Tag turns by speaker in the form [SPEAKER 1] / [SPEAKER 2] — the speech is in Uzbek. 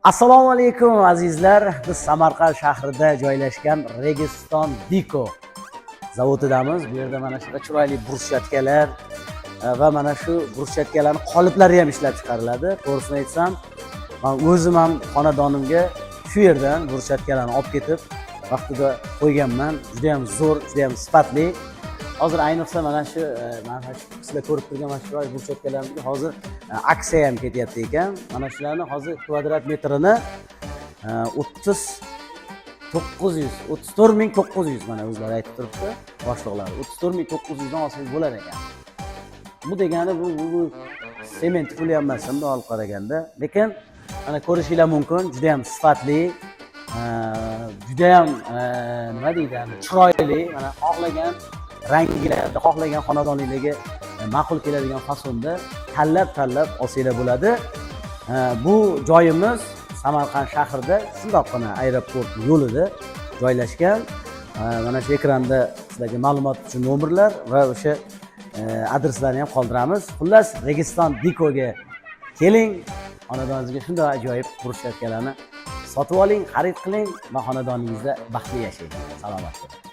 [SPEAKER 1] Assalomu alaykum, azizlar. Biz Samarqand shahrida joylashgan Registon Diko zavodidamiz. Bu yerda mana shunaqa chiroyli brushatkalar va mana shu brushatkalarni qoliplari ham ishlab chiqariladi. To'g'risini aytsam, man o'zim ham xonadonimga shu yerdan brushatkalarni olib ketib, vaqtida qo'yganman. Juda ham zo'r, juda ham sifatli. Hozir ayniqsa mana shu sizlar ko'rib turgan mana shu chiroyli brushatkalarga hozir aksiya ham ketyapti ekan. Mana shularni hozir kvadrat metrini 3900, 34 900, mana o'zlari aytib turibdi boshliqlari, 34 900 dan olsangiz bo'lar ekan. Bu degani bu sement puli ham emas bundoq olib qaraganda, lekin mana ko'rishinglar mumkin, juda ham sifatli, judayam nima deydi, chiroyli, mana xohlagan ranglarda, xohlagan xonadonliklarga ma'qul keladigan fasonda tanlab tanlab olsanglar bo'ladi. Bu joyimiz Samarqand shahrida, shundoqqina aeroport yo'lida joylashgan. Mana shu ekranda sizlarga ma'lumot uchun nomerlar va o'sha adreslarni ham qoldiramiz. Xullas, Registon Dikoga keling, xonadoningizga shunday ajoyib brushatkalarni sotib oling, xarid qiling va xonadoningizda baxtli yashang. Salomat bo'ling.